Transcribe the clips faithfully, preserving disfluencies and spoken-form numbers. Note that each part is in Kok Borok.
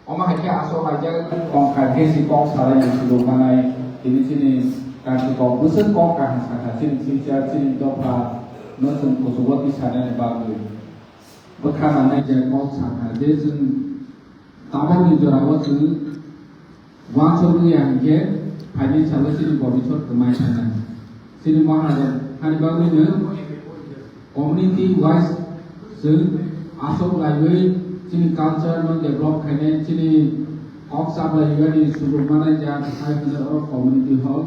Omo hai khe aswk laijak tongkha, khe si kok salai ni sujuk manai, tini chini kansi kok bwswk kok kaham sakha, chini future, chini dopha no chwng kuchugo tisanani bagwi. Bwkha nanai je kok sakha, je chwng tabukni jorao chwng uansuk wngya hinkhe phaini salo chini bobiswt kwmai thangnai. Chini Maharaja hani bagwino community wise chwng aswk laiwi chini culture no develop khainai, chini kok chaplai yani sujuk manai jak hai hwnwi oro community hall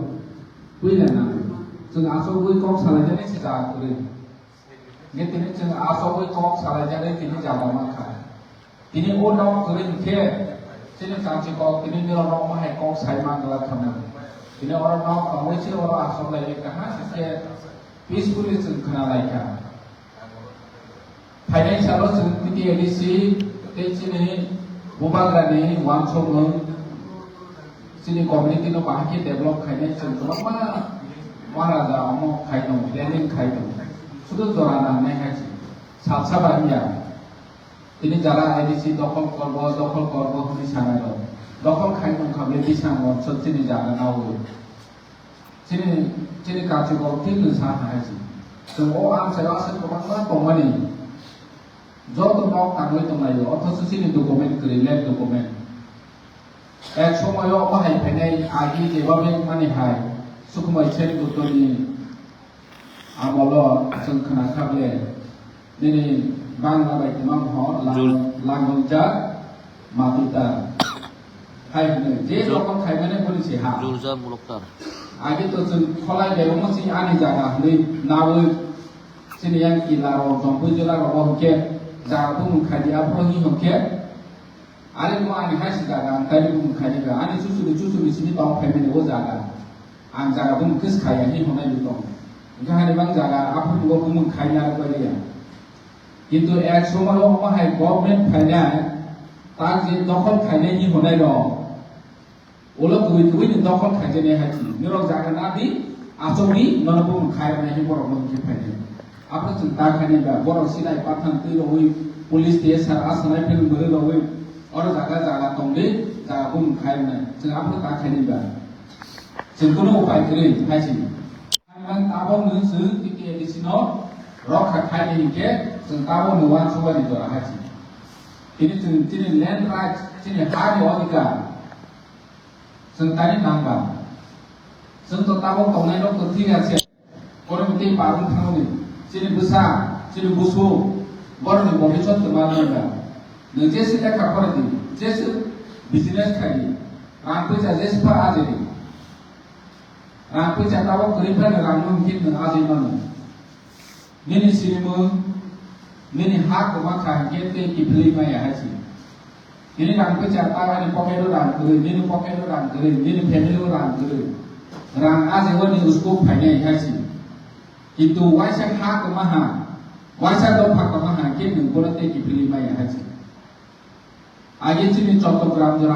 puila nango. Chwng aswkwi kok salaijaknai se jaga kwrwi. Hingke tini chwng aswkwi kok salaijaknai tini jaga mankha. Tini o nok kwrwi hinkhe chini kansi kok tini nirok nok ma hai kok sai mangla thangna. Tini oro nok tongwi se oro aswk lai kaham se peacefully chwng khna lai kha. Phainai salo chwng T T A D C tei chini Bubagrani uansukmung chini community no bahai khe develop khainai chwng kwbangma Maharaja omo khai tongo, planning khai tongo. Sudu jora nangnai hai se salsa bai wngya. Tini jara A D C dokhol korbo, dokhol korbo hwnwi sanai rok. Dokhol khai tongkha bele bisang uansuk chini jaga nawi. Chini, chini kachukok thik nwng sa hai se. Chwng o amchaio aswk kwbangma tongmani. Joto nok tangwi tonglaio, othocho chini document kwrwi, land document. Ek somoio omo hai phainai agi jeba bank mani hai, Sukumai Sen Guttoni amolo chwng khna kha ble. Nini bangla bai twmang ho lang-, Jul- langongjak matuta. Hai hwnwi, je Jul- dokhol khaimani boni se ha. Julja muluktar. Agi to chwng kholai bai omo chini ani jaga hwnwi nawi chini yang kila rok, jompui jila rok o hwnkhe jaga bumung khaidi aphuru hi hwnkhe. Ani mo ani hai se jaga ang taini bumung khaidi ba. Ani chusuni chusuni sini tong phaimani o jaga. Ang jaga bumung kis khaiya hi hwnai bo tong. Hwnkhe hani bang jaga aphuru bo bumung khaina rok bai ya. Kintu ek somoio omo hai government phainai, tak je dokhol khainai ni hwnai rok. Ulo kwbwi kwbwi ni dokhol khaijaknai hai se. Norok jaga na di, achukdi, nono bumung khai rwnai hi borok no hwnkhe phainai. Aphuru chwng ta khainai ba, borok sinai pathang twi rogwi, police T S R asanai philwng mwrwi rogwi, oro jaga jaga tongdi, jaga bumung khai rwnai. Chwng aphuru ta khainai ba. Chwng kunu upai kwrwi hai se. Ang tabok nwng chwng T T A D C no rokha khaini hinkhe chwng tabok nwng uansukmani jora hai se. Tini chwng chini land rights, chini ha ni odhikar chwng tani nang ba. Chwng to tabok tongnai rok to thik ase. Borok tei barung thangni chini bwsa, chini busu, borok ni bobiswt twma nang ba. Nwng jesi lekha phora di, jesi business khai di, rang puisa jesi pha aje di. Rang puisa tabok kwrwi phano rang no hwnkhe nwng ajai mano. Nini sinimung, nini ha kwma kha hwnkhe tei kiphilwi maya hai se. Nini rang puisa ta ani pocket o rang kwrwi, nini pocket o rang kwrwi, nini family o rang kwrwi. Rang ajai o ni uskok phainai hai se. Kintu waisa ha kwma ha, waisa dopha kwma ha hwnkhe nwng bono tei kiphilwi maya hai se. Agi chini Chottogram jora